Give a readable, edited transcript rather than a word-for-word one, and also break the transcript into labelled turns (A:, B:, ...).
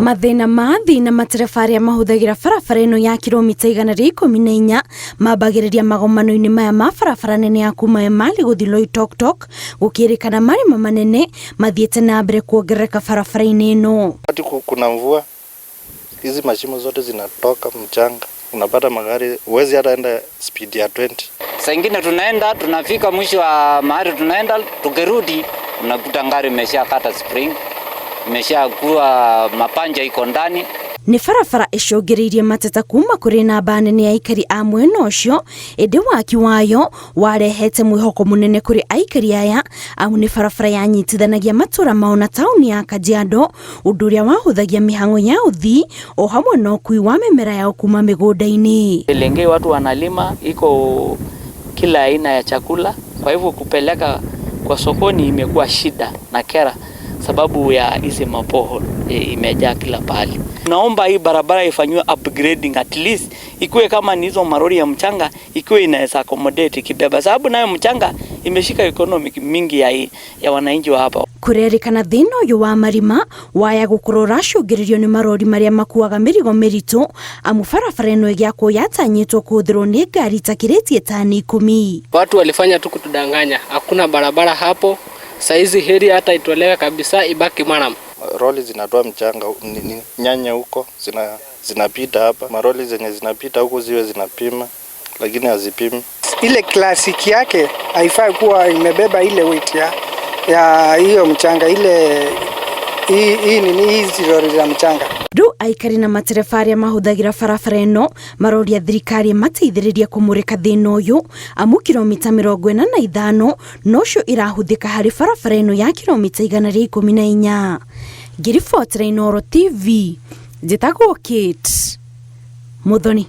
A: Mathĩna ma athii na matereba arĩa mahũthagĩra barabara ĩno ya kiromita 114 mambagĩrĩria magomano-inĩ maya ma barabara nene ya kuma Emali gũthiĩ Loitoktok, gũkĩrĩkana marima manene mathiĩte na mbere kuongerereka barabara-inĩ ĩno.
B: Wakati kuna mvua, hizi mashimo zote zinatoka mchanga, unapata magari huwezi hata enda speed ya 20.
C: Saa ingine tunaenda, tunafika mwisho wa mahali tunaenda, tukirudi unakuta ngari imeshakata spring, imeshakuwa mapanja iko ndani.
A: Nĩ barabara ĩcũngĩrĩirie mateta kuma kũrĩ namba nene ya aikari a mwena ũcio, ĩndĩ waki wayo warehete mwĩhoko mũnene kũrĩ aikari aya, amu nĩ barabara yanyitithanagia matũra mao na taũni ya Kajiado, ũndũ ũrĩa wahũthagia mĩhang'o ya ũthii o hamwe na ũkui wa mĩmera yao kuma mĩgũnda-inĩ.
D: Lengei watu wanalima, iko kila aina ya chakula, kwa hivyo kupeleka kwa sokoni imekuwa shida na kera sababu ya hizi mapothole imejaa kila pahali. Naomba hii barabara ifanyiwe upgrading, at least ikuwe kama ni hizo marori ya mchanga, ikuwe inaweza accommodate ikibeba, sababu nayo mchanga imeshika economic mingi ya wananchi wa hapa.
A: Kũrerĩkana thĩna ũyũ wa marima waya gũkorwo ũracũngĩrĩrio nĩ marori marĩa makuaga mĩrigo mĩritũ, amu barabara ĩno ĩgĩakwo yatanyĩtwo kũhũthĩrwo nĩ ngari itakĩrĩtie tani 10.
E: Watu walifanya tu kutudanganya, hakuna barabara hapo. Saizi heri hata itolewe kabisa, ibaki murram.
B: Roli zinatoa mchanga nyanya huko zinapita hapa, maroli zenye zinapita huko ziwe zinapima, lakini hazipimi.
F: Ile classic yake haifai kuwa imebeba ile weight ya hiyo mchanga, ile hii nini, hizi lori za mchanga.
A: Rĩu aikari na matereba arĩa mahũthagĩra barabara ĩno maroria thirikari ĩmateithĩrĩrie kũmũrĩka thĩna ũyũ, amu kiromita 45 nocio irahũthĩka harĩ barabara ĩno ya kiromita 114. Ngĩribotera Inooro TV, njĩtagwo Kate Muthoni.